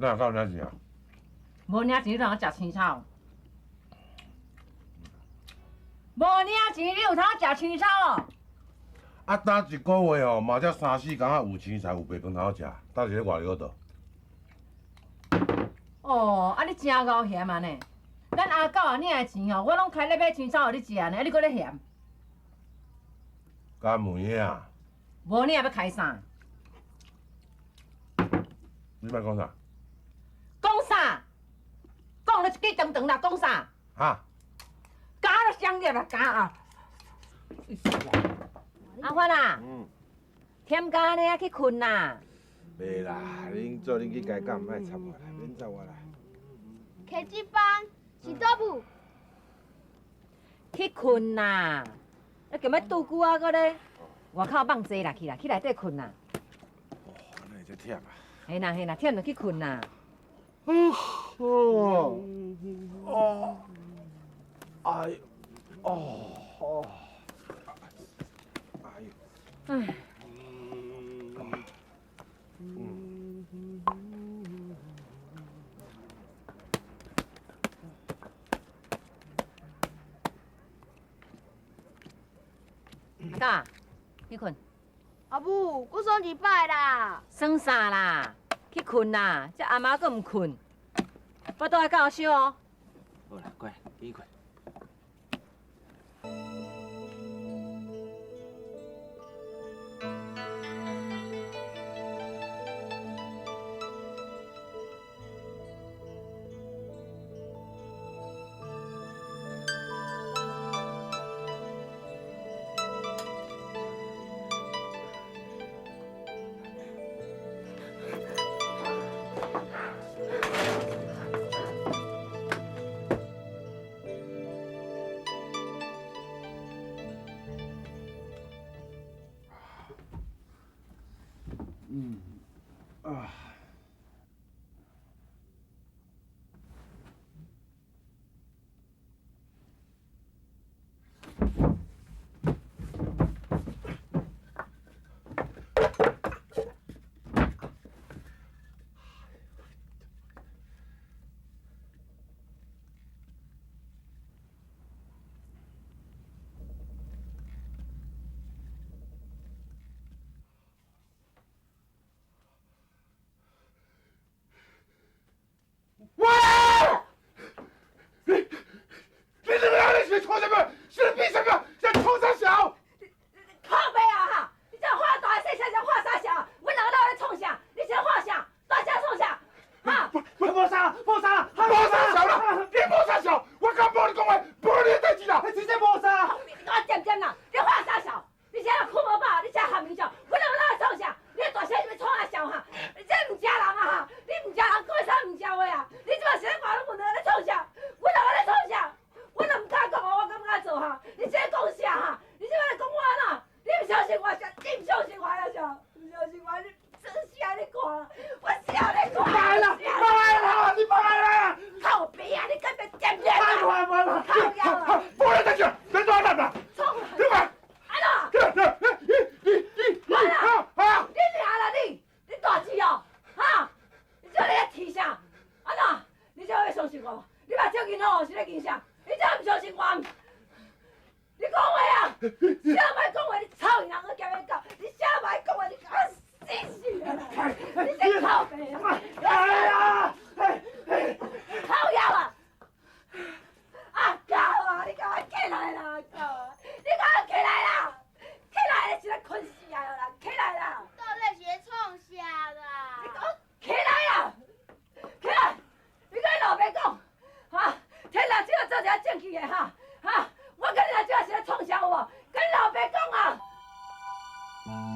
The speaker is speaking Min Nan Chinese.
咱有够领钱啊？无领钱，你通食青草？无领钱，你有通食青草哦？啊，担一个月哦，嘛才三四工啊，有青菜有白饭通食，搭是咧外了倒。哦，啊你真𠢕嫌啊呢！咱阿狗啊领的钱哦，我拢开咧买青草予你食呢，啊你阁咧嫌？敢有影？无你也欲开啥？你欲讲啥？讲啥？讲了一支长长啦，讲啥？哈？咬了双粒啦，咬啊！阿发啊，忝甲按呢啊，去睏啦。袂啦，恁做恁去开讲，莫插我啦，免插我啦。摕这班是倒舞？去睏啦！你踮咧拄久啊，阁咧外口放济啦，去啦，去内底睏啦。哦，哪会遮忝啊？嘿啦嘿啦，忝就去睏啦。哦哦，哎，哦哦，哎呦，唉。阿狗，去睏。阿母，阁爽一摆啦。爽啥啦？去睏啦！这阿妈阁毋睏，腹肚爱够烧哦。好啦，乖，去睏。啊。喂！你你们你是创什么？是比什么？在创啥小？靠北啊哈！你这话大细声，话啥小？阮两个到底创啥？你先话啥？大声创啥？哈！不，无啥，无啥，无啥小啦！你无啥小，我敢无你讲话，无你的代志啦！你真正无啥。你给我点点啦！你话啥小？你先困无饱，你先喊名叫，阮两个到底创啥？你大声是欲创啥小哈？你这毋食人啊哈！你毋食人，讲啥毋食话啊？你这马是咧话拢问咧创啥？阮两个咧创啥？我都毋敢讲哦，我敢毋敢做哈？你这讲啥哈？你这摆咧讲我哪？你毋相信我啥？你毋相信我啊啥？毋相信我，你真啥你看？我啥你看？来啦，来啦，你来啦！靠边啊！你根本点点啊！靠腰啊！无你代志，别抓咱啦！创！你看，安怎？你啊！你俩啦你，你大志哦，哈？你这咧提啥？安怎？你这会相信我无？你目睭银哦，是咧见啥？你这毋相信我？你讲话啊！啥莫讲话？你臭人我兼要狗！你啥莫讲话？你啊死死啊！你这臭白啊！哎呀！靠腰啊！阿狗啊！你共我起来啦！阿狗啊！你共我起来啦！起来！你是咧困死啊啦！起来啦！到底是咧创啥啦？你共我起来啦！起来！你共你老爸讲，哈！天啦，这个做一个正气的哈！